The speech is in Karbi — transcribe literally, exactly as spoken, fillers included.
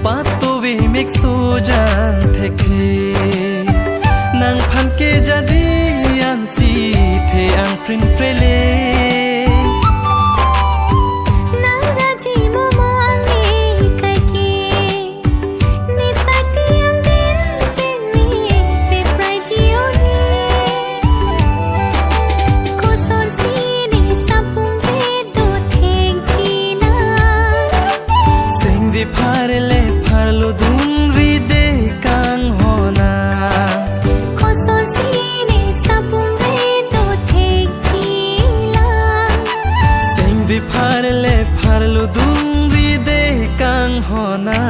Pato ve mekso jang thekthe, nangphan ke jadi ansi the-ang prinprele. Nang raji mo ma nge kaike, ne sati angdeng pen ne pe prai ji o ne. Kosonsi ne sapung ve do thekji lang. Seng ve pharle pharlo dungri de kanghon a. Kosonsi ne sapung ve do thekji lang. Seng ve pharle pharlo dungri de kanghon a.